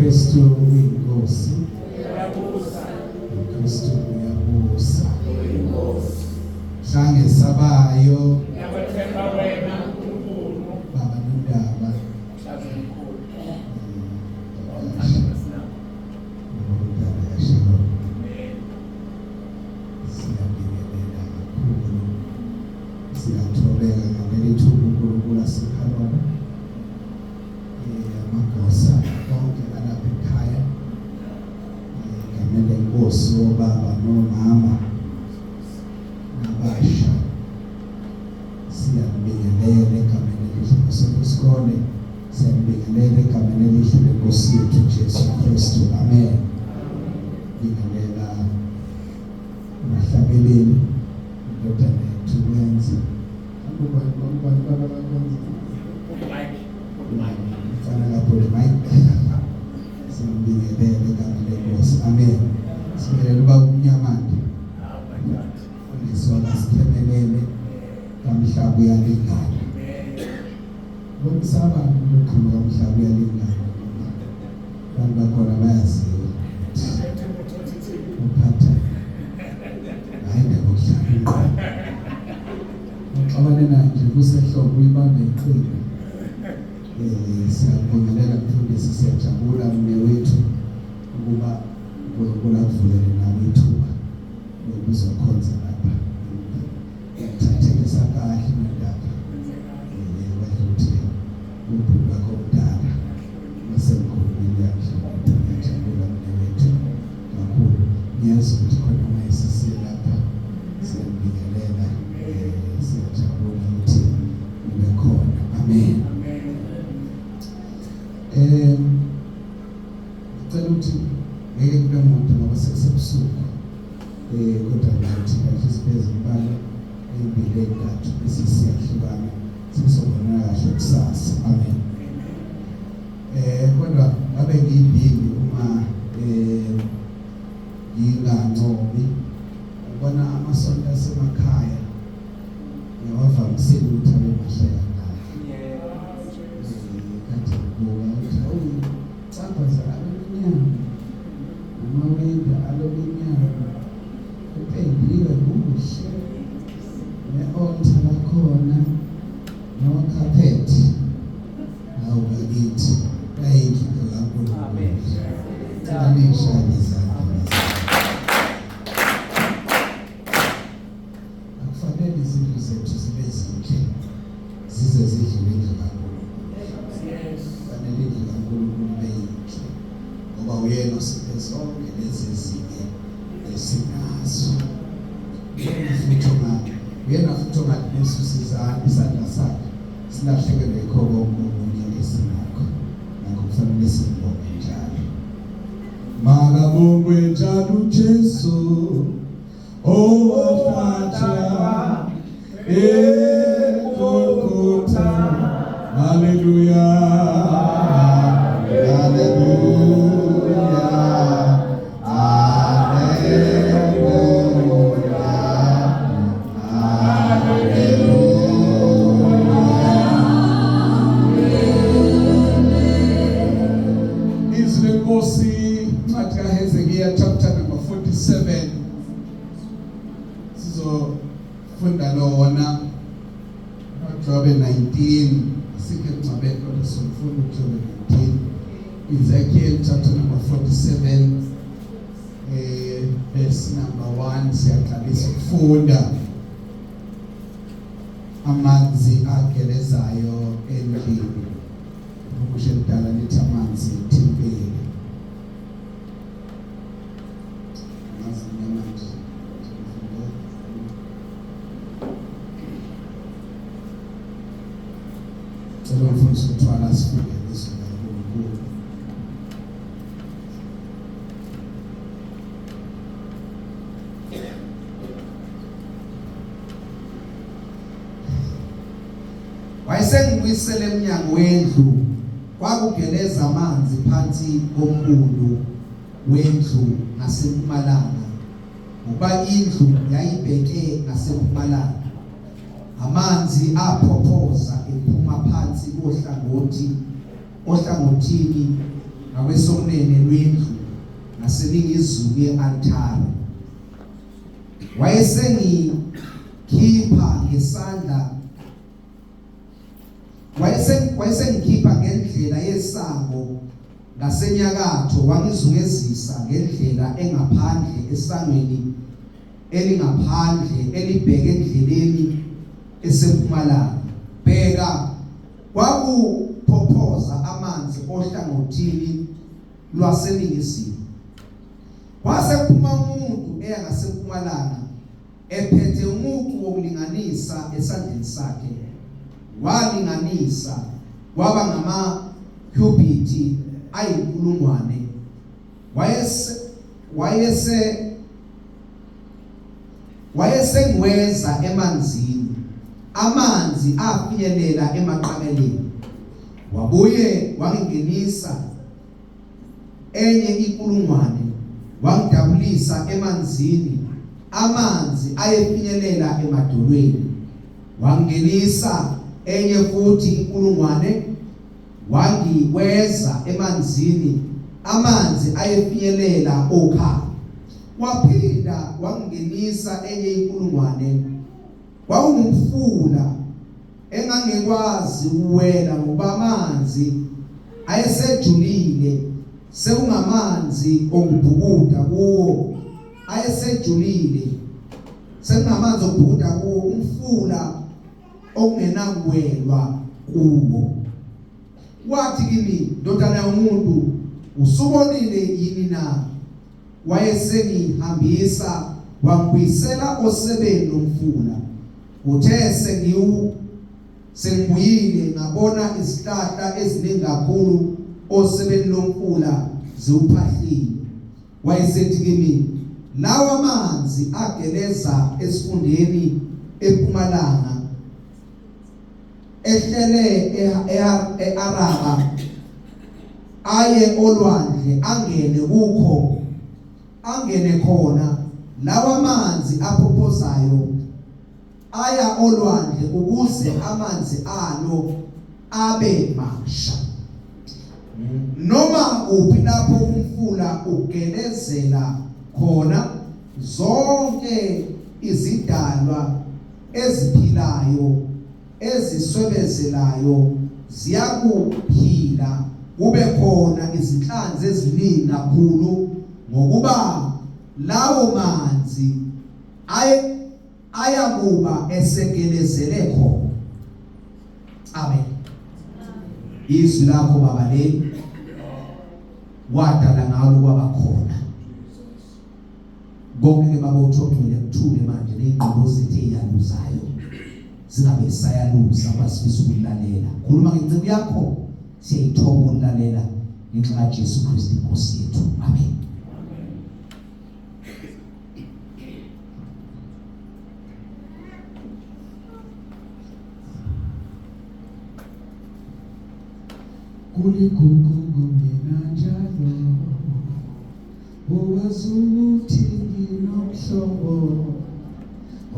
uKristu uyinkosi. Uyabusa. UKristu uyabusa. Uyinkosi. Hlangesabayo. Ngiyakwethemba wena Nkulunkulu. Baba Nondaba. Mhlazi omkhulu. Nondaba kaShalom. Siyabingelela kakhulu. Siyathobeka ngaleli thuba uNkulunkulu asipha lona. Amagosa onke alapha ekhaya. Egameni lenkosi obaba nomama nabasha. Siyabingelela egameni elihle masonto isikole. Siyabingelela egameni elihle lenkosi yethu Jesu Kristu. Amen. Bingelela abahlabeleli indodana yethu wenza. Ubani ubani baba bakwenza. Mike. Mike. Mfana kaBhule Mike. Siyambingelela egameni lenkosi. Amen. Sibingelela ubaba uMnyamande. Oh my God. Mfundisi wakaSikhemelele kamhlaba uyalingana. Ngokusaba umuntu oqhamuka kamhlaba uyalingana. Abantu bakhona bayaziwa. Uphatha. Hayi ndaba okudlala ingqondo. Uxabane naye nje kusehlobo uyibambe iqhinga. Siyabongelela mfundisi siyajabula mnewethu ukuba uNkulunkulu akuvulele nawe ithuba lokuzokhonza lapha. Ngithathekisa kahle nondaba. Wedluthe ubhuti wakho omdala masemkhulumile uyamhlonipha ngiyajabula mnewethu kakhulu. Ngiyezwa ukuthi khona uma esisiye lapha siyambingelela siyajabula ukuthi ube khona. Amen. Ngicela ukuthi ngeke kube mude ngoba sekusebusuku. Kodwa ngizothi kahle sibe izibalo ezimbili ezintathu bese siyahlukana sesobonana kahle kusasa. Amen. Kodwa ngabe ngiyibhili uma ngingancomi ubona amasonto asemakhaya ngiyawavamisile ukuthi abe mahle kangaka. Kade ngibuka ukuthi awu cabhaza alomnyama amawindi alomnyama kupendiwe kuhle ne-altar lakhona no-carpet. Hawu bakithi ayikho into kaNkulunkulu. Cela ningishayele izandla. Akufanele izindlu zethu zibe zinhle zize zidlule indlu kaNkulunkulu. Yes. Kufanele indlu kaNkulunkulu ibe yinhle ngoba uyena osiphe zonke lezi ezinye esinazo. Uyena futhi ongathi isandla sakhe silahlekelwe yikho konke okunye esinakho. Ngakho kufanele simbonge njalo. Makabongwe njalo uJesu owahlatshwa eGolgotha. Haleluya. Haleluya. Haleluya. Haleluya. Izwi lenkosi incwadi kaHezekiya chapter number 47 sizofunda lona noJobe 19 asikho emngcwabeni kodwa sizofunda uJobe 19 Ezekiel chapter number 47 verse number 1 siyaqalisa ukufunda amanzi agelezayo endlini ukusho elidala lithi amanzi ethempeli amanzi manje cela umfundisi ukuthwala sifunde izwi likaNkulunkulu. Wayesengibuyisele emnyango wendlu kwakugeleza amanzi phansi kombundu wendlu ngasempumalanga ngokuba indlu yayibheke ngasempumalanga. Amanzi aphophoza ephuma phansi kohlangothi ohlangothini Ngakwesokunene lwendlu ngaseningizimu ye-altare. Wayesengikhipha ngesandla wayesengikhipha ngendlela yesango ngasenyakatho, wangizungezisa ngendlela engaphandle esangweni elingaphandle elibheke endleleni esempumalanga. Bheka, kwakuphophoza amanzi ohlangothini lwaseningizimu. Kwase kuphuma umuntu eya ngasempumalanga ephethe umucu wokulinganisa esandleni sakhe, walinganisa kwaba ngamakhubhithi 1000. Wayese wayese wayesengiweza emanzini, amanzi afinyelela emaqameleni. Wabuye wangingenisa enye inkulungwane, wangidabulisa emanzini, amanzi ayefinyelela emadolweni. Wangingenisa enye futhi inkulungwane, wangiweza emanzini, amanzi ayefinyelela okhalo. Waphinda wangingenisa enye inkulungwane, kwakungumfula engangekwazi ukuwela, ngoba amanzi ayesejulile, sekungamanzi okubhukuda kuwo, ayesejulile, sekungamanzi okubhukuda kuwo, umfula okungenakuwelwa kuwo. Wathi kimi, "Ndodana yomuntu, usubonile yini na?" Wayesengihambisa wangibuyisela osebeni lomfula. Uthe sengibuyile, ngabona izihlahla eziningi kakhulu osebeni lomfula ziwuphahlile. Wayesethi kimi, "Lawa manzi ageleza esifundeni empumalanga, ehlele eAraba, aye olwandle, angene kukho, angene khona. Lawa manzi aphophozayo aya olwandle ukuze amanzi alo abe masha. Noma kuphi lapho umfula ugelezela khona, zonke izidalwa eziphilayo eziswebezelayo ziyakuphila, kube khona izinhlanzi eziningi kakhulu, ngokuba lawo manzi aye ayakuba esegelezele khona." Amen. Izwi lakho, Baba, leli wadala ngalo kwaba khona konke ke, Baba. Uthi ogcwele kuthule manje, nezingqondo zethu eziyaluzayo zingabe sayaluza, basifisa ukulalela. Khuluma ngenceku yakho, siyayithoba ukulalela, ngenxa kaJesu Kristu inkosi yethu. Amen. Kuligugu kumina njalo ukwazi ukuthi nginomhlobo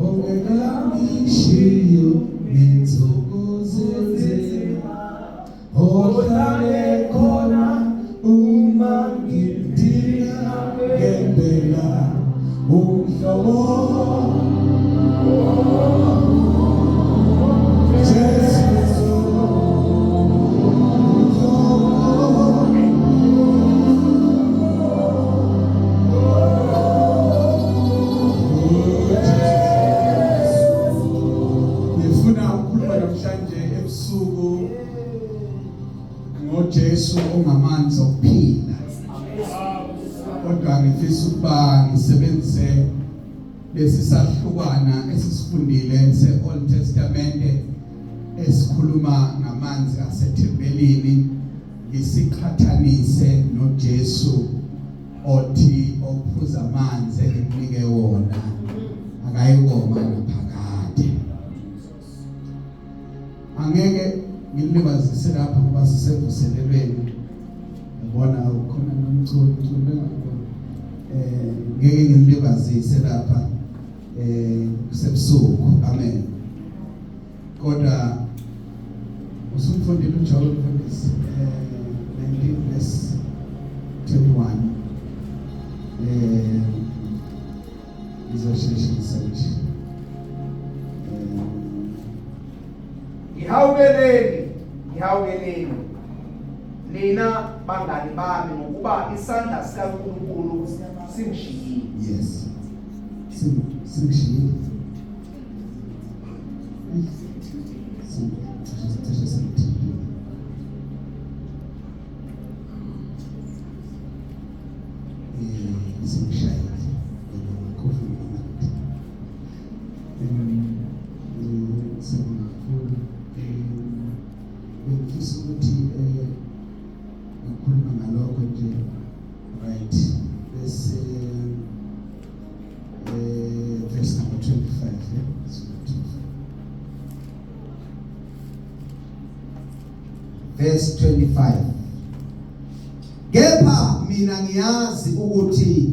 ongekangishiyo ngensuku zenzima, ohlale khona uma ngidinga ngempela umhlobo. Jesu, umhlobo. Ngifuna ukukhuluma namhlanje ebusuku ngoJesu ongamanzi okuphila. Kodwa ngifisa ukuba ngisebenzise lesi sahlukwana esisifundile se-Old Testament esikhuluma ngamanzi asethempelini, ngisiqhathanise noJesu othi ophuza amanzi engimnike wona akayikoma naphakade. Angeke ngilibazise lapha ngoba sisevuselelweni, yabona, ukhona nomculo, umculo bengakubona. Ngeke ngilibazise lapha, kusebusuku. Amen. Kodwa usumfundile uJohn, mfundisi, 19 verse Phapheni nina bangani bami ngokuba isandla sikaNkulunkulu singishiyile. Yes. Singishiyile. Singishayile. Ngiyabonga kakhulu mama. Siyabonga kakhulu. Bengifisa ukuthi ngikhuluma ngalokho nje, right, bese verse number 25, yeah, so 25. Verse 25: Kepha mina ngiyazi ukuthi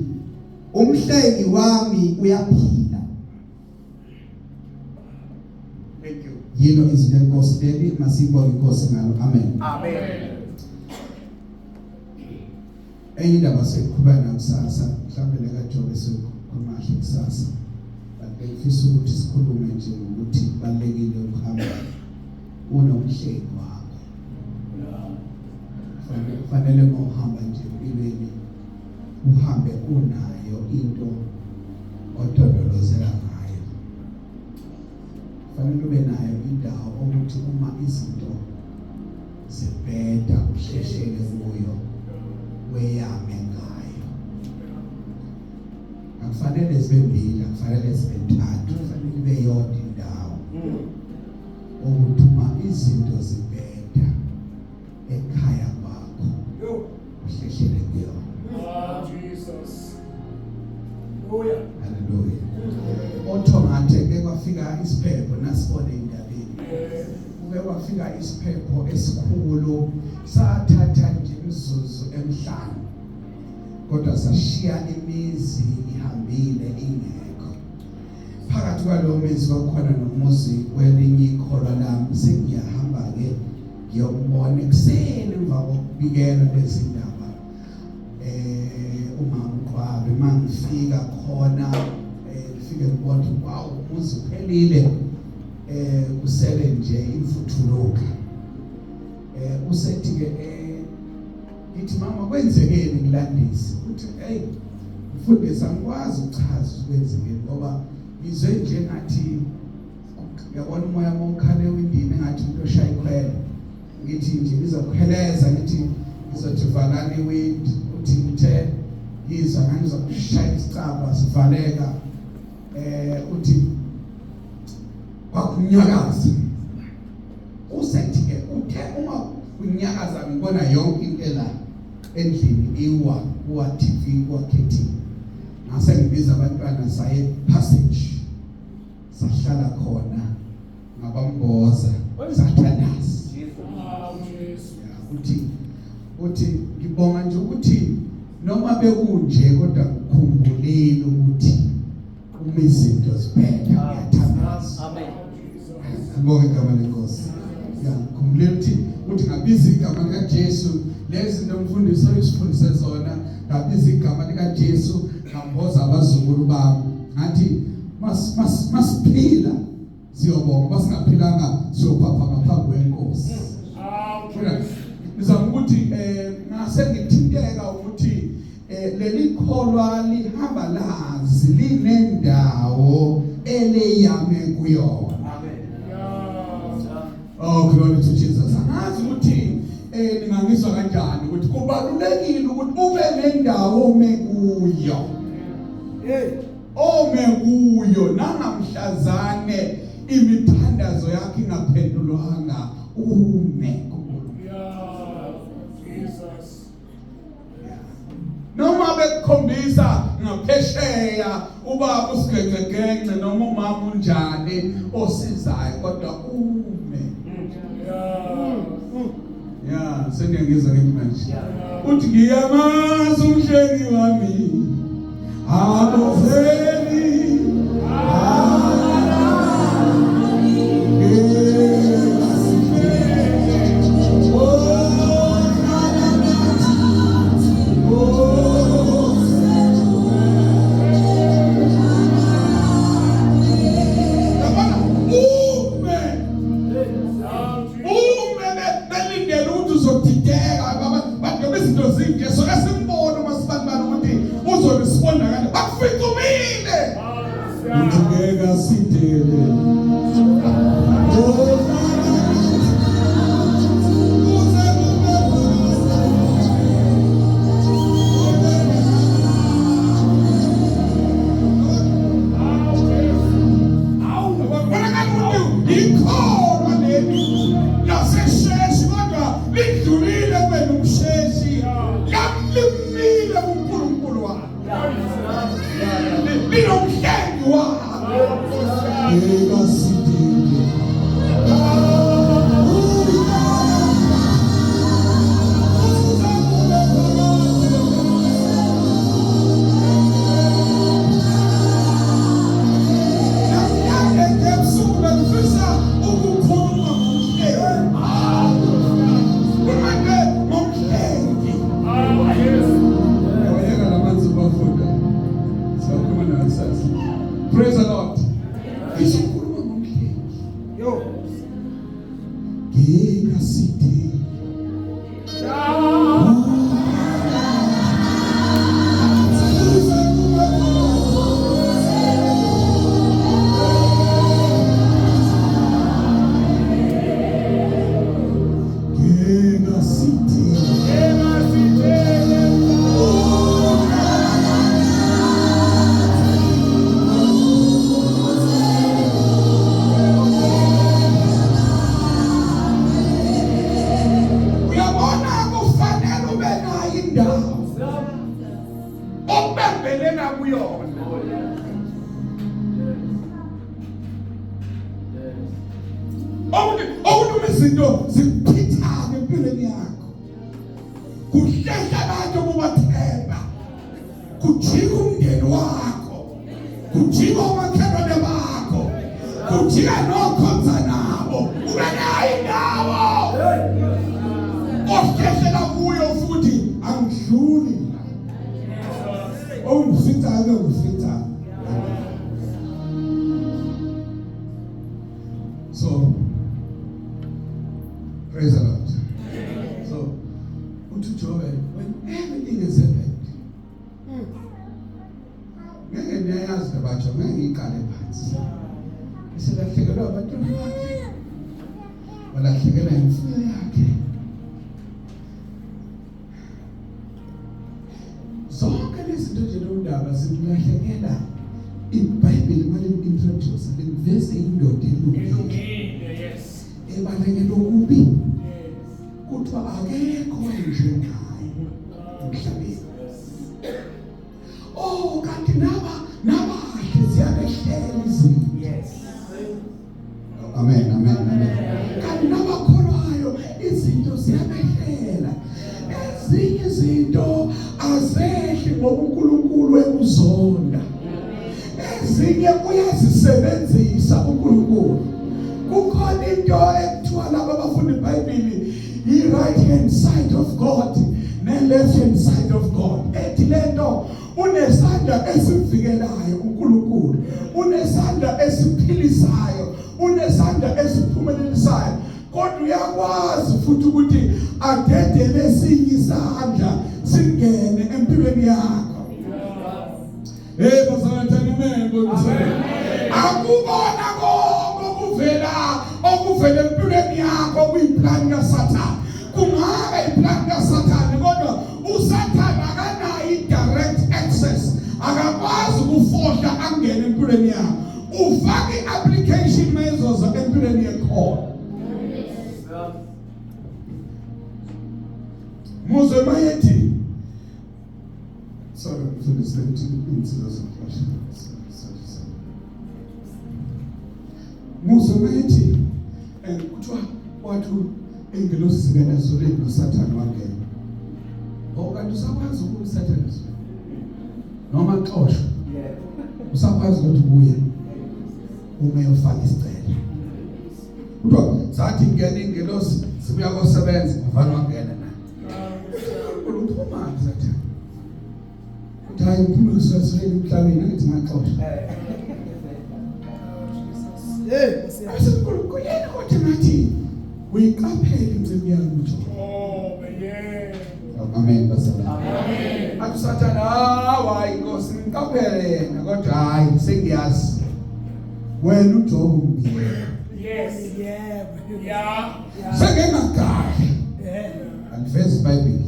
umhlengi wami uyaphila. Thank you. Yilo izwi lenkosi leli, masibonge inkosi ngalo. Amen. Amen. Enye indaba siyoqhubeka nayo kusasa, mhlawumbe leka Jobe siyokhuluma kahle kusasa, but bengifisa ukuthi sikhulume nje ngokuthi kubalulekile ukuhamba unomhlengi wakho. Kufanele uma uhamba nje empilweni uhambe unayo into otondolozela ngayo. Kufanele ube nayo indawo ukuthi uma izinto zibheda uhlehlele kuyo, weyame ngayo. Akufanele zibe mbili, akufanele zibe ntathu, kufanele ibe yodwa indawo ukuthi uma izinto zibheda ekhaya kwakho uhlehlele kuyona. Ah, Jesus. Hallelujah. Haleluya. Othongathe ke kwafika isiphepho, nasibone indabeni. Kuke kwafika isiphepho esikhulu, sathatha nje imizuzu emihlanu, kodwa sashiya imizi ihambile ingekho. Phakathi kwalowo mizi kwakhona nomuzi welinye ikholwa lami. Sengiyahamba ke ngiyokubona ekuseni emva kokubikela lezi ndaba uma ngiqwabe. Mangifika khona ngifike ngibona ukuthi wow, umuzi uphelile, kusele nje imfuthuluka. Usethi ke ngithi, "Mama, kwenzekeni? Ngilandise." Uthi, "Hey mfundisi, angikwazi ukuchaza ukuthi kwenzekeni ngoba ngizwe nje ngathi uyabona umoya mawukhala ewindini, engathi umuntu oshaya ikhwelo. Ngithi nje ngizokhweleza, ngithi ngizothi valani iwindi. Uthi ngithe ngizwa ngangizokushaya isicaba sivaleka. Uthi kwakunyakaza. Usethi ke uthe uma kunyakaza ngibona yonke into la endlini iwa, kuwa TV, kuwa curtain. Ngase ngibiza abantwana, saye passage, sahlala khona, ngabamboza, sathandaza." Ah, Jesu. Ya, uthi ngibonga nje ukuthi noma bekunje kodwa ngikhumbulile ukuthi uma izinto zibheda ngiyathandaza. Amen. Ngibonge igama lenkosi. Ya, ngikhumbulile ukuthi ngabiza igama likaJesu, lezi zinto umfundisi oyisifundise zona, ngabiza igama likaJesu, ngamboza abazukulu bami, ngathi mas masiphila siyobonga, masingaphilanga siyophapha ngaphambi kwenkosi. Ah, Funa Jesu. ngizama ukuthi ngase ngithinteka ukuthi leli kholwa lihamba lazi linendawo eleyame kuyona. Amen. Yeah. Oh, glory to Jesus. Angazi ukuthi ningangizwa kanjani ukuthi kubalulekile ukuthi ube nendawo ome kuyo. Hey. Ome kuyo nangamhlazane imithandazo yakhe ingaphendulwanga, ume kuNkulunkulu. Yeah. Jesus. Noma bekukhombisa ngaphesheya ubaba usigegegence noma umama unjani osizayo, kodwa ume. Yeah. Ya, sengiyangizwa ke manje. Uthi ngiyamazi umhlengi wami. Abozeni. Yabona, ume Ah, Jesus. ume belindele. Uzodideka baba, bathi ngoba izinto zinje so esimbona uma sibanibani ukuthi uzoresponda kanje. Bakufica umile. Ngeke asidele. Bonakala ukuthi ikholwa leli lasesheshi kodwa lidlulile kube nomsheshi. Lamlimile kuNkulunkulu wakhe. Linomhlengi wakhe. Ngeke asidele. Namhlanje ebusuku bengifisa ukukhuluma ngomhlengi. Khuluma nje ngomhlengi. Ngiyawayeka lamanzi bafunda. Siyakhuluma nawe kusasa. Praise the Lord. Ngifisa ukukhuluma ngomhlengi. Yo. Ngeke asidele. Ngeke asidele. Uyabona kufanele ube nayo indawo obembelela kuyona. Okunye izinto zikuphithana empilweni yakho. Kuhlehla abantu obubathemba. Kujika umndeni wakho. Kujika omakhelwane bakho. Kujika nokhonza nabo. Ube nayo indawo. Ohlehlela kuyo futhi Angidluli la. Ongificayo ngifica. So praise the Lord. So uthi Joel, when everything is happened, ngeke niyayazi labatsha, ngeke ngiyiqale phansi. Eselahlekelwa abantwana bakhe, walahlekelwa imfuyo yakhe. Zonke lezi zinto nje lomndaba zimlahlekela. iBhayibheli mali-introduce limveze indoda elungile ebalekela okubi. Kuthiwa akekho njengaye emhlabeni. Oh, kanti nabahle ziyabehlela izinto. Yes. Amen, amen, amen. Kanti nabakholwayo izinto ziyabehlela. Ezinye izinto azehli ngoba uNkulunkulu ekuzonda. Ezinye uyazisebenzisa uNkulunkulu. Kukhona into ekuthiwa laba abafunda iBhayibheli i-right hand side of God ne-left hand side of God. Ethi lento unesandla esivikelayo uNkulunkulu, unesandla esiphilisayo, unesandla esiphumelelisayo, kodwa uyakwazi futhi ukuthi adedele esinye isandla singene empilweni yakho. Hey bazalwane, amen. Akubona konke okuvela empilweni yakho kuyiplan kaSathane. Kungabe iplan kaSathane, kodwa uSathane akanayo i-direct access, akakwazi ukufohla angene empilweni yakho. Ufaka i-application mayizoza empilweni yekhona. Muzwe mayethi, Sorry, mfundisi, lethi insizwa zokuflasha. Sorry, sorry, sorry. Muzwe mayethi kuthiwa wathi ingelosi zingena ezulwini noSathane wangena. Oh, kanti usakwazi ukuya uSathane ezulwini noma xoshwa? Usakwazi ukuthi ubuye uma uyofaka isicelo. Kuthiwa zathi ingena ingelosi zibuya kosebenza, mavane wangena na. Uphuma Sathane. Uthi hayi, ngiphuma ngisezulwini emhlabeni, angithi ngaxoshwa. Hey, Asenkulunkulu yena kodwa ngathi Uyiqaphele inceku yami uJobe. Oh, yebo. Amen bazalwane. Amen. Athi uSathane, hawu hayi Nkosi ngiqaphele yena kodwa hayi sengiyazi. Wena uJobe umbiyele. Yes. Yebo. Yeah. Sengengagadli. Yebo. Alivezi iBhayibheli.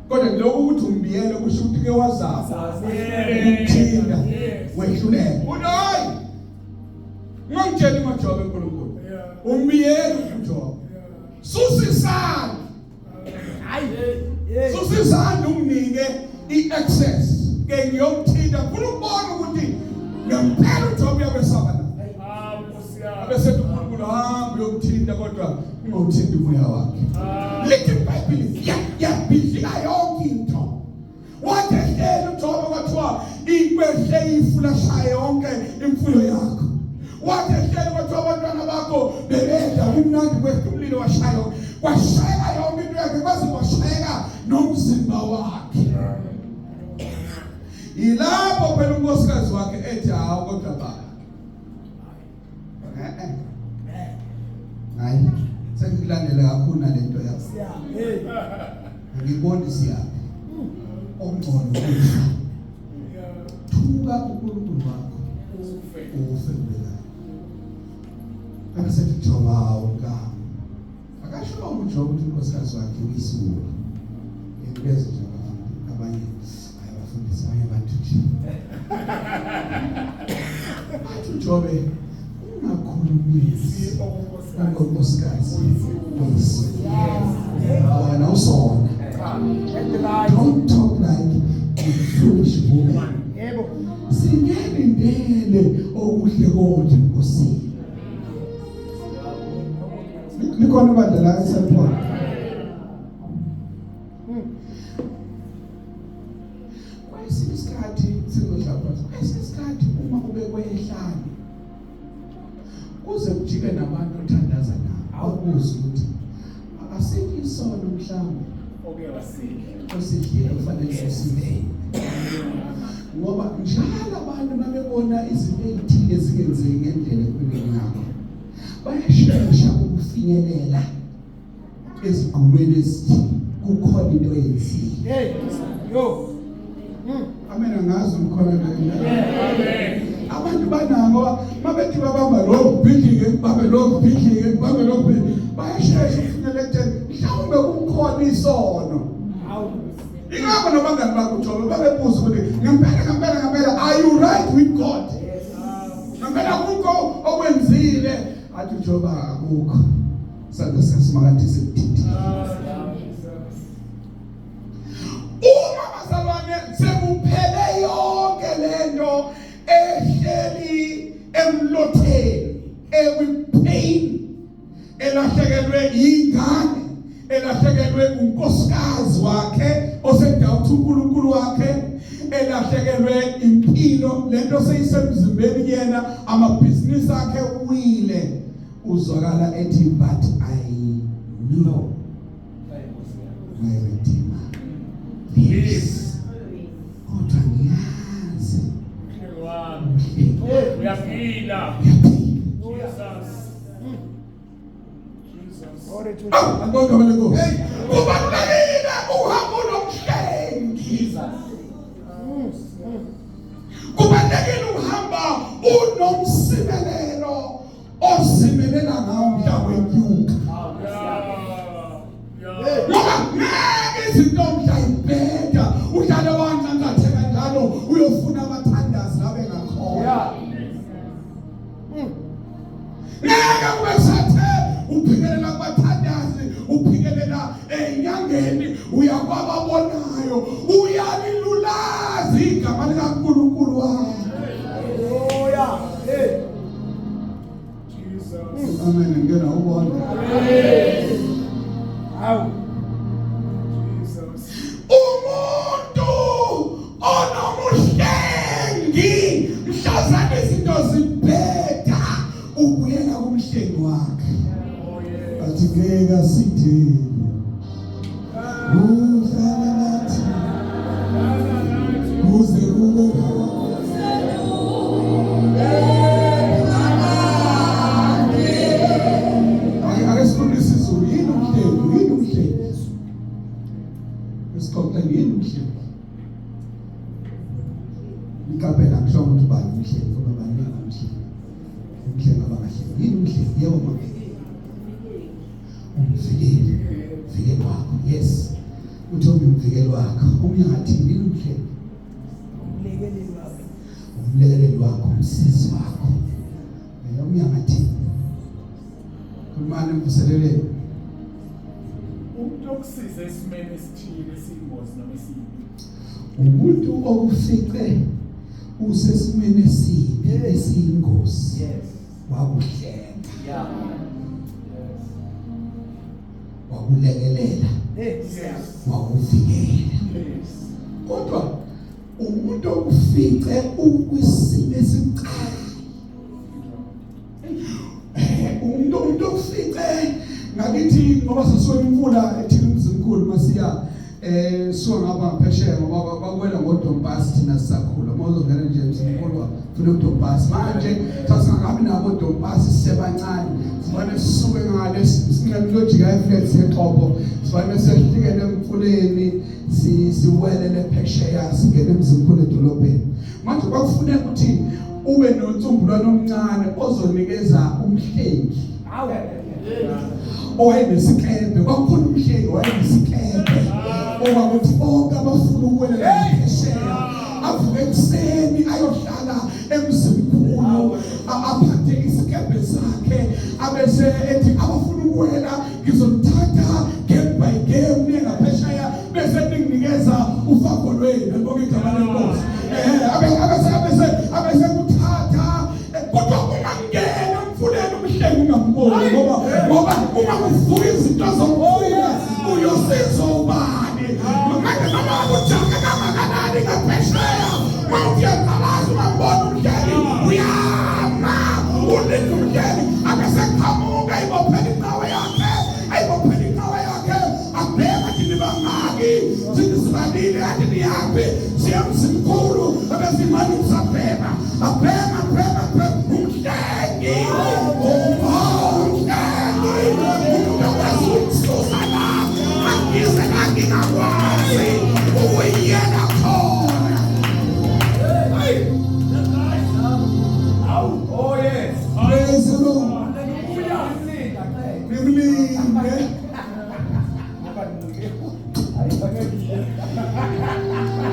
Kodwa lokhu ukuthi umbiyele kusho ukuthi ke wazama ukuthinta Yes. wehluleka. Uthi hayi. Ungangitsheli ngoJobe uNkulunkulu. Yeah. Umbiyele uJobe. Yeah. Susa isandla. Hayi. Hey. Susa isandla unginike i-access. Ke ngiyomthinta ngifuna ukubona ukuthi ngempela uJobe uyakwesaba na. Ah, Nkosi yami. Abesethi uNkulunkulu hamba uyomthinta kodwa ungawuthinti umoya wakhe. Ah. Lithi iBhayibheli yabhidlika yonke into. Wathi ehleli uJobe kwathiwa ikwehle ifu lashaya yonke imfuyo yakho. Wathi ehleli kwathiwa abantwana bakho bebedla kumnandi kwehla umlilo washaya kwashayeka yonke into yakhe kwaze kwashayeka nomzimba wakhe. Yilapho phela unkosikazi wakhe ethi hawu kodwa baba. Eh eh. Hayi, sengikulandela kakhulu nalento yakho. Siya. Hey. Angiboni siyaphi. Okungcono ukufa. Yeah. Thuka uNkulunkulu wakho Ufe. ufe kubekayo. Abesethi Joba hawu mkami. Akasho uJoba ukuthi unkosikazi wakhe uyisiwula. Ngibeze nje abafundi abanye hayi abafundisi abanye abantu nje. Bathi uJobe ungakhulumisi unkosikazi uyisiwula. Wena usona. And right. Don't talk like a foolish woman. Yebo. Singelindele okuhle kodwa enkosini. Likhona ibandla la eSampol. Kwesinye isikhathi sizohlala phansi. Kwesinye isikhathi uma ubekwe ehlane kuze kujike nabantu othandaza nabo. Awubuze ukuthi asikho isono mhlawumbe Okay, wasidla. osidlile kufanele sisidle. Ngoba njalo abantu mabebona izinto ezithile zingenzeki ngendlela empilweni yakho bayashesha ukufinyelela ezigqumeni ezithile kukhona into eyenziwe. Hey. Yo. Amen angazi umkhona la. Amen. Abantu banako mabethi babamba lo bhidlike babambe lo bhidlike babambe lo bhidlike bayashesha ukufinyelela ekutheni mhlawumbe kukhona isono. Hawu. Ingakho nabangani bakho Jobe babebuza ukuthi ngempela ngempela ngempela are you right with God? Ngempela akukho okwenzile athi uJobe akukho. Sandla sikaSimakade sikuthintile. Ah, Jesus. Uma bazalwane sekuphele yonke lento ehleli emlotheni ekwi-pain elahlekelwe ingane elahlekelwe unkosikazi wakhe osedoubt uNkulunkulu wakhe elahlekelwe impilo lento seyisemzimbeni yena amabhizinisi akhe uwile uzwakala ethi but I know my redeemer lives kodwa ngiyazi Mhlengi wami. umhlengi Uyaphila. uyaphila Jesus. Jesus. Glory to Awu, akubonke abale Nkosi. Kubalulekile uhamba unomhlengi. Jesus. Kubalulekile uhamba unomsimelelo ozimelela ngawo mhla wenyuka. Yeah. Yeah. Ngoba ngeke izinto mhla ibheda uhlale wancancatheka kanjalo uyofuna abathandazi la bengakhona. Yeah. Ngeke kube sathe uphikelela kubathandazi uphikelela enyangeni uyakwababonayo uyalilulaza igama likaNkulunkulu wakho. Hallelujah. Hey. Jesus. Amen ngena ubona. Hawu. Jesus. Umuntu onomuhlengi mhlazane izinto zibheda ubuyela kumhlengi wakhe. Oh yeah. Athi ngeke asidele. Uhlala nathi kuze kube phakade. Ake sikhulume isiZulu. Sixoxe yini umhlengi? Niqaphela ngisho ukuthi ubani umhlengi ngoba baningi umhlengi. Umhlengi abangahlengi. Yini umhlengi? Yebo mama. Umvikeli. Umvikeli wakho. Yes. Uthi omunye umvikeli wakho. Omunye ngathini yini umhlengi? Umlekeleli wakho. Umlekeleli wakho, umsizi wakho. Omunye ngathini? Khulumani mvuseleleni. Umuntu okusiza esimeni esithile esiyingozi noma esibi. Umuntu okufice usesimeni esibi esiyingozi. Yes. Wakuhlenga. Yeah. Yes. Wakulekelela. Yes. Yes. Wakuvikela. Yes. Kodwa umuntu okufice ukwisimo esibucayi. Umuntu okufice ngakithi ngoba sasuke imfula ethini umzimkhulu masiya suka ngapha phesheya ngoba bakwela ngodompasi thina sisakhula uma uzongena nje emzimkhulu funa udompasi manje sasingakabi nabo dompasi sisebancane sifane sisuke ngale sinqamlojika eflat sexobo sifane sehlikele emfuleni siwelele phesheya singene emzimkhulu edolobheni. Manje kwakufuneka ukuthi ube nonsumbulwane omncane ozonikeza umhlengi owayenesikebhe. Kwakukhona umhlengi owayenesikebhe okwakuthi bonke abafuna ukuwelela phesheya avuke ekuseni ayohlala emzimkhulu aphathe isikebhe sakhe abese ethi abafuna ukuwela ngizomthatha game by game niye ngaphesheya bese ninginikeza ufako lwenu. Alibonge igama lenkosi. Abese kuthatha kodwa ungangena emfuleni umhlengi ungamboni ngoba uma kuvuka izinto zomfula uyosizwa ubani manje noma ujake kangakanani ngaphesheya mawuyaqalaza ungambona umhlengi uyama ulinda umhlengi abeseqhamuka ayibophela inqawe yakhe ayibophela inqawe yakhe abheka athi nibangaki sithi sibalile athi niyaphi siya emzimkhulu abesimane usabhema abhema abhema abhema umhlengi umhlengi umuntu akwazi ukususa la angize la ngingakwazi ukuyiyela khona. Oh yes. Praise the Lord. Hallelujah. Nimlinde.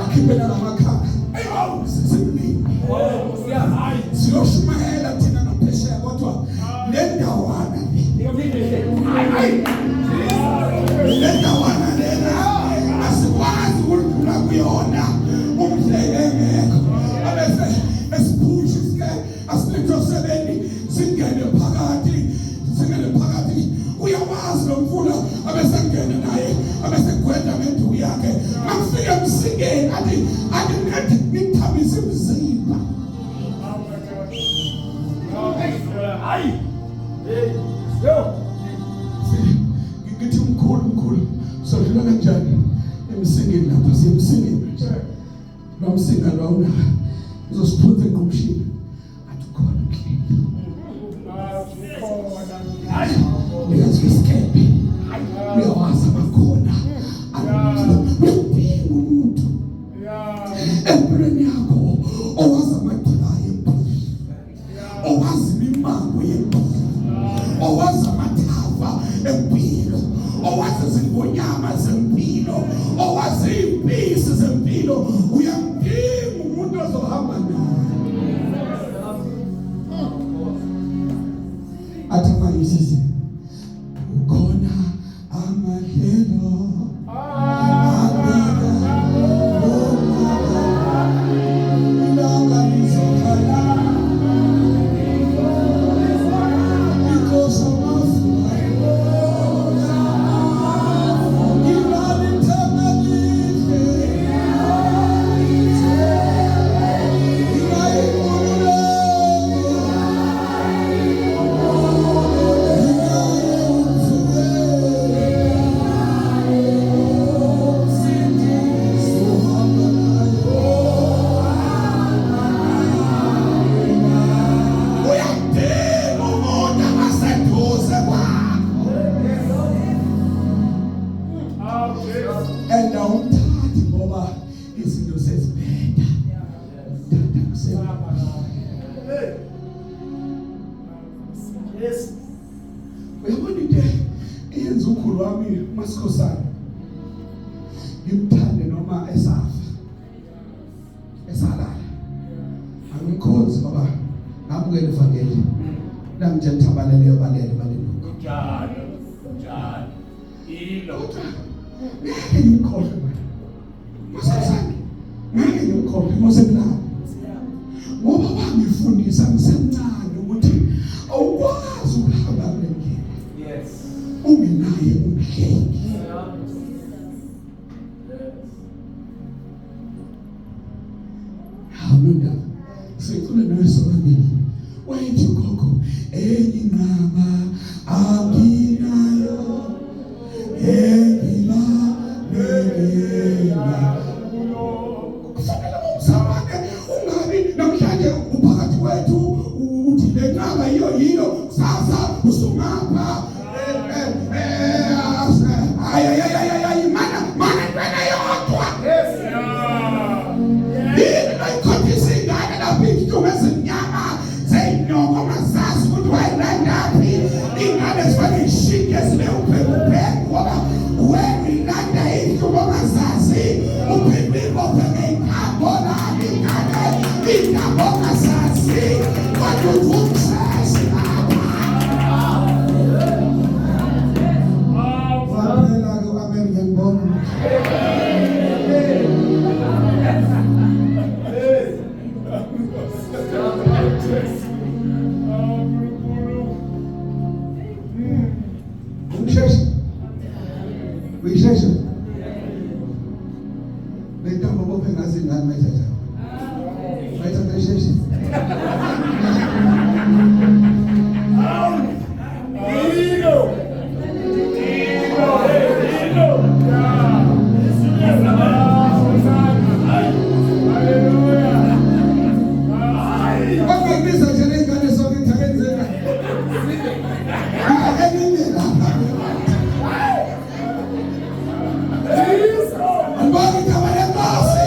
Akhiphe nalamakhala. Awu simlinde. Oh, yeah. Siyoshumayela thina ngaphesheya kodwa le ndawana le. Le ndawana lena asikwazi ukudlula kuyona umhlengi engekho. Abese esiphusha isike asilethe osebeni singene phakathi singene phakathi uyawazi lo mfula abese ngene naye abese gweda ngenduku yakhe makufika emsingeni athi athi athi nithabise imizimba. Hayi. Hey. Yo. Ngithi mkhulu mkhulu sodlula kanjani emsingeni lapha siye emsingeni nje lo msinga lona uzosiphunza engqumshini athi ukhona umhlengi nikazi isikebhe uyawazi amakhona uyadinga umuntu empilweni yakho owazi amadila yempilo owazi imimango yempilo owazi amathafa empilo owazi izingonyama zempilo owazi impisi zempilo. Uyamdinga umuntu ozohamba naye. Athi amayisisi ukhona amadlelo abeka lomaka ilanga lizokhanya inkosi amafu inalithemba lihle inayinkululeko Uyadinga umuntu abaseduze kwakho and awumthandi Izinto sezibheda. Thatha kusema. Yes. Uyabona into eyenza ukhulu wami uMasikhosana ngimthande noma esafa esalala angimkhonzi ngoba ngamukela ivangeli langitshela ukuthi abaleleyo balele balelokho Kunjalo. Kunjalo. Ilo. Kodwa ngeke ngimkhohlwe manje Masikhosana ngeke ngimkhohlwe ngosekulala ngoba wangifundisa ngisemncane ukuthi awukwazi ukuhamba kule ndlela Yes. ungenaye umhlengi. Yes. Hawu nondaba sicule nawe sobabili wayethi ugogo enye inqaba anginayo engibalekela kufanele umzalwane ungabi namhlanje uphakathi kwethu uthi le nqaba yiyo yiyo kusasa usungapha hayi hayi hayi hayi mana mana intwana yodwa. Yes. Yini bayikhombisa ingane lapho iy'hlungu ezimnyama zey'nyoko ongazazi ukuthi wayilandaphi ingane zifane y'shintshe zibe ubhekubheku ngoba wena uyilanda iy'hlungu ongazazi uphinde uyibophe ngey'ntambo lani ingane iy'ntambo ongazazi kodwa uthi umsheshe lapha. Waphela ke u-amen ngiyakubona. Uyishesha. Uyishesha. Le ntambo bophe ngazi ingane mayithatha. Mayithatha isheshe. Ilo. Ilo. Ilo. Hallelujah. Bangakubiza nje ley'ngane sonke ngithi ake nize la. Ake nime lapha. Angibonge igama lenkosi.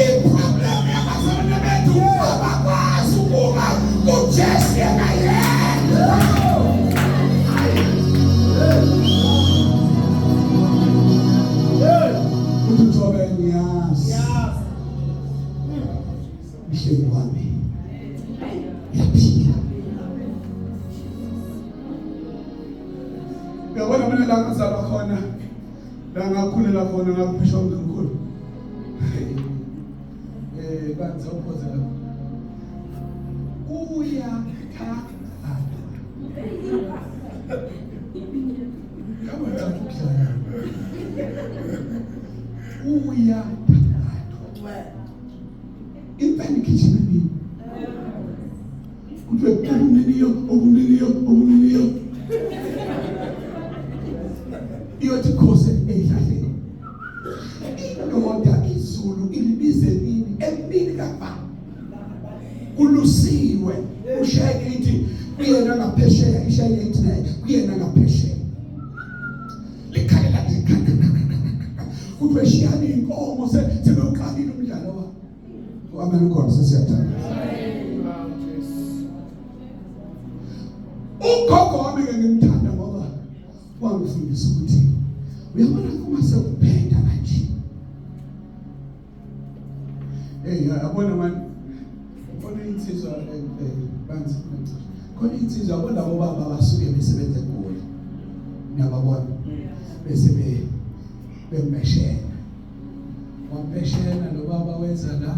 I-problem yabazalwane bethu abakwazi ukuma kuJesu yena yedwa. Uthi uJobe ngiyazi. Mhlengi wami uyaphila. Uyabona mina la ngazalwa khona la ngakhulela khona ngakuphishwa umkhulu. Banzi awuphoze lapho. Kuyathathwa. Yabo ukudlala. Kuyathathwa. Impela igijima emini. Kuthiwe okumniniyo okumniniyo okumniniyo. Iyothi khose ezihlahleni. Indoda izulu ilibize emini emini kababa. Kulusiwe ushayeke ithi kuyena ngaphesheya ishayeke ithi naye kuyena ngaphesheya. Likhalela kuthiwe shiyani inkomo sebewuqalile umdlalo wabo. U-amen ukhona sesiyathanda. Ugogo wami ke ngimthanda ngoba wangifundisa ukuthi uyabona uma sekuphetha kanje. Hey yabona man khona insizwa banzi khona insizwa yabona labo baba basuke besebenza eGoli. Niyababona bese be bemeshela. Wampeshela lo baba weza la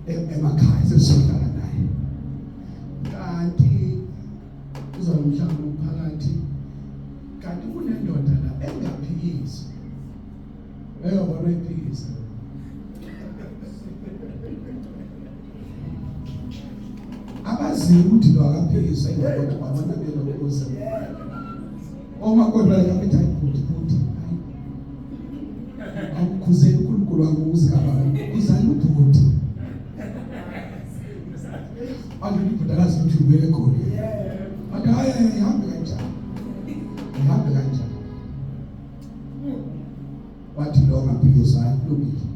emakhaya sesizohlala naye. Kanti uza nomhlangano umphakathi kanti kunendoda la engaphikisi. Eyobona iphikisa. Abaziyo ukuthi lo akaphikiswa ingakho babona belokhuza. Omakoti bayathi hayi bhuti bhuti hayi. Awukhuzeni uNkulunkulu wami uzikababa. Khuzani ubhuti. Manje ibhudakazi ukuthi ubuyele eGoli. Bathi hayi hayi ihambe kanjani? Ihambe kanjani? Wathi lo ngaphikiswa, hayi kulungile,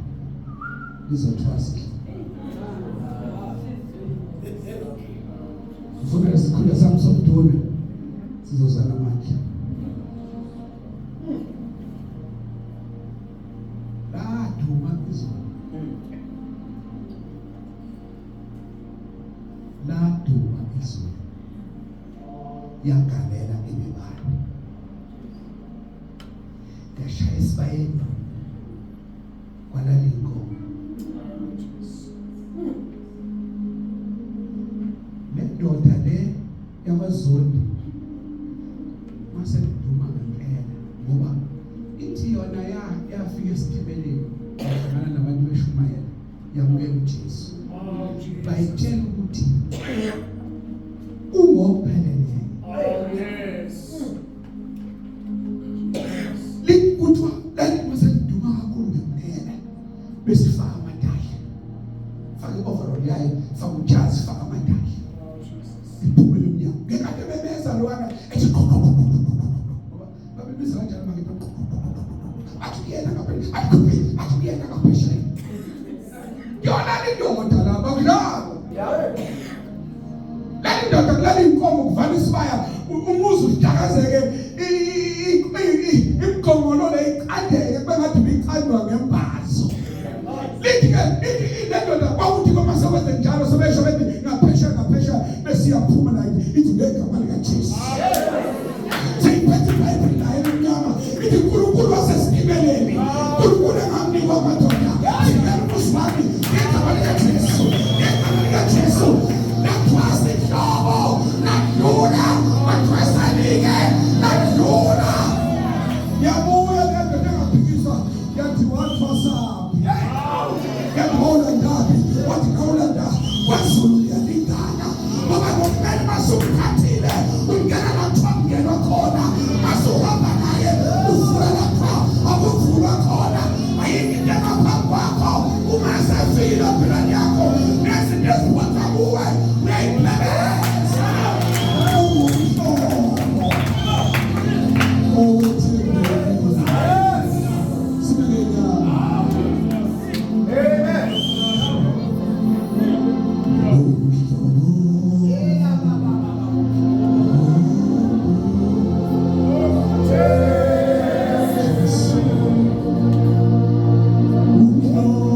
lizothwasa. Ngifuna lesikhundla sami sobuduna sizozana amandla. Laduma izulu, laduma izulu, yagalela imibane, yashaya esibayeni, kwalala inkomo. Le ndoda le yakwaZondi mase kuduma ngempela, ngoba ithi yona yafika esitimeleni, yahlangana nabantu beshumayela, yamukela uJesu, bayitshela ukuthi ungokupheleleyo. Yes. Likuthiwa lali mase liduma kakhulu ngempela, besifaka amadala, faka i-overall yayo, faka ujazi, faka amadala, iphumele emnyango. Ngenkathi bemeza lwana ethi qho qho qho qho qho qho, ngoba babebiza kanjalo manje, qho qho qho qho qho, athi kuyena ngapha, athi kuphi, athi kuyena ngaphesheya, yona indoda lapha kulabo lali ndoda kulala inkomo, kuvala isibaya, umuzi uhlakazeke, imigongolo le icandeke kube ngathi ibicandwa ngembazo. Lithi ke ithi le ndoda kwakuthi uma sekwenze njalo, sebesho bethi ngaphesheya ngaphesheya, besiyaphuma la, ithi ngegama likaJesu. Seyiphethe iBhayibheli la elimnyama, ithi uNkulunkulu wasesitimeleni, uNkulunkulu engamnikwa amadoda, thina umuzi wami ngegama likaJesu, ngegama likaJesu. Lathwasa ihlobo, ladlula, wathwasa like ladlula. Yabuya le ndoda engaphikiswa, yathi wathwasaphi, yathi wawulandaphi, wathi ngawulanda kwaZulu. Liyalingana ngoba ngokumele masukuthathile ungena lapho kungenwa khona, masuhamba naye uvula lapho akuvulwa khona. Ayikho into engaphambi kwakho uma sefile empilweni yakho, nezinto eziphathwa kuwe uyayimemeza. Ungumhlobo owethembekile. Sibeke inyama. Amen. Umhlobo. Jesu. Umhlobo.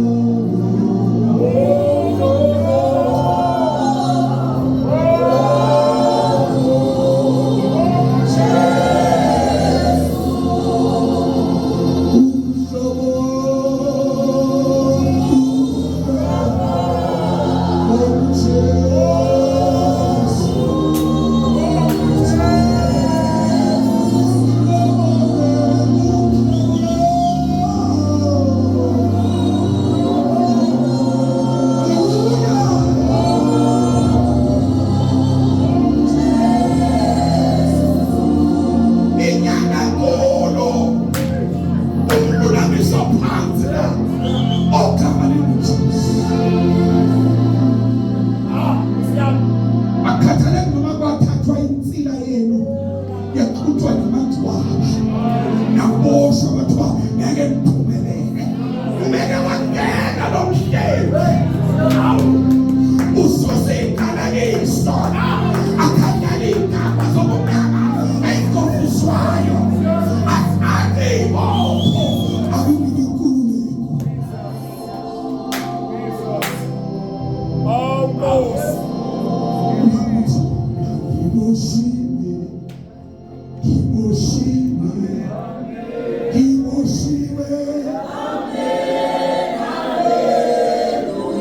Inyanga enkulu, umlulamiso phansi la, ogama linguJesu. Akhathaleki noma kwathathwa insila yenu, yaxutshwa namangcwaba, naboshwa, kwathiwa ngeke niphumelele, umeke wangena lo mhleli, ususa iqalekiso, akhandela iy'gaba zobumnyama ey'gofiswayo, athathe iy'bopho, akunike inkululeko. Oh, Nkosi. Uhambe, ngiboshiwe, ngiboshiwe, ngiboshiwe.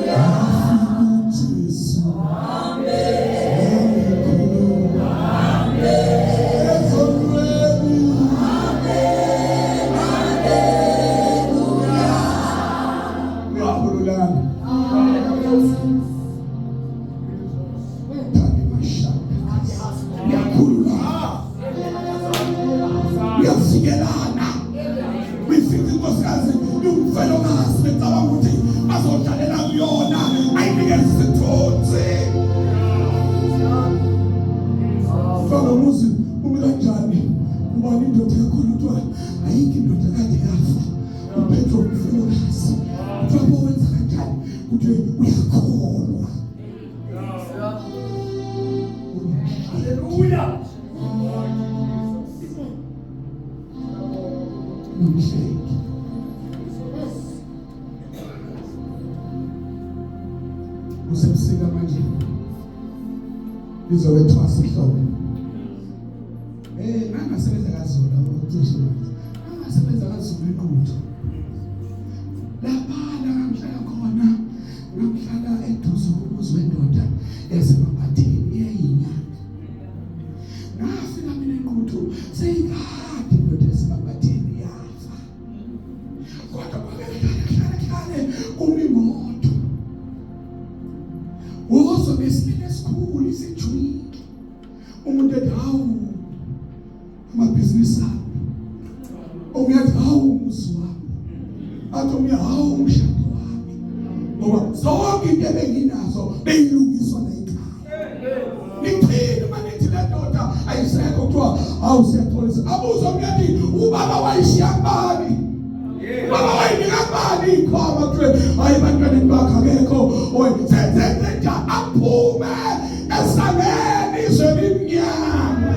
Afika uJesu, wangikhulula ezonweni. Uyakhululana. Thandi mashaka. Uyakhululana. Uyavikelana. Uyifica inkosikazi iwumfelokazi, becabanga ukuthi bazodlalela kuyona, ayinikeze isithunzi. Faka umuzi umi kanjani? Ubani indoda yakhona? Kuthiwa ayikho indoda, kade yafa. Lizokwethwasa ihlobo. Ngangasebenza kaZulu cishe manje. Ngangasebenza kaZulu eNquthu. Lapha la ngihlala khona, ngihlala eduze komuzi wendoda yaseMabatheni eyayinyanga. Ngafika mina eNquthu seyikade indoda yaseMabatheni yafa. Kodwa kwakuhlale kuhlale kuhlale kumi imoto. Uzwe ngesililo esikhulu isijwile. Umuntu ethi hawu amabhizinisi ami. Omunye athi hawu umuzi wami. Athi omunye hawu umshado wami. Ngoba zonke into ebenginazo beyilungiswa la ekhaya. Nithini uma nithi le ndoda ayisekho kuthiwa hawu siyaxolisa. Abuze omunye athi ubaba wayishiya kubani? Ubaba wayinika kubani ikhwama kuthiwe hayi ebantwaneni bakhe akekho. Oy senze njani aphume esangeni izwe limnyama.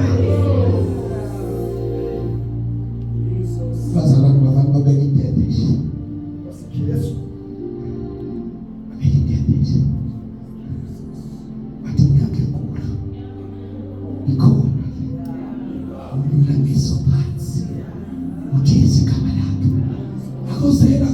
Jesus. Bazalwane bafana babeka intende nje. Jesu. Babeka intende nje. Bathi inyanga enkulu ikhona ululamiso phansi uJesu igama lakhe. Akozela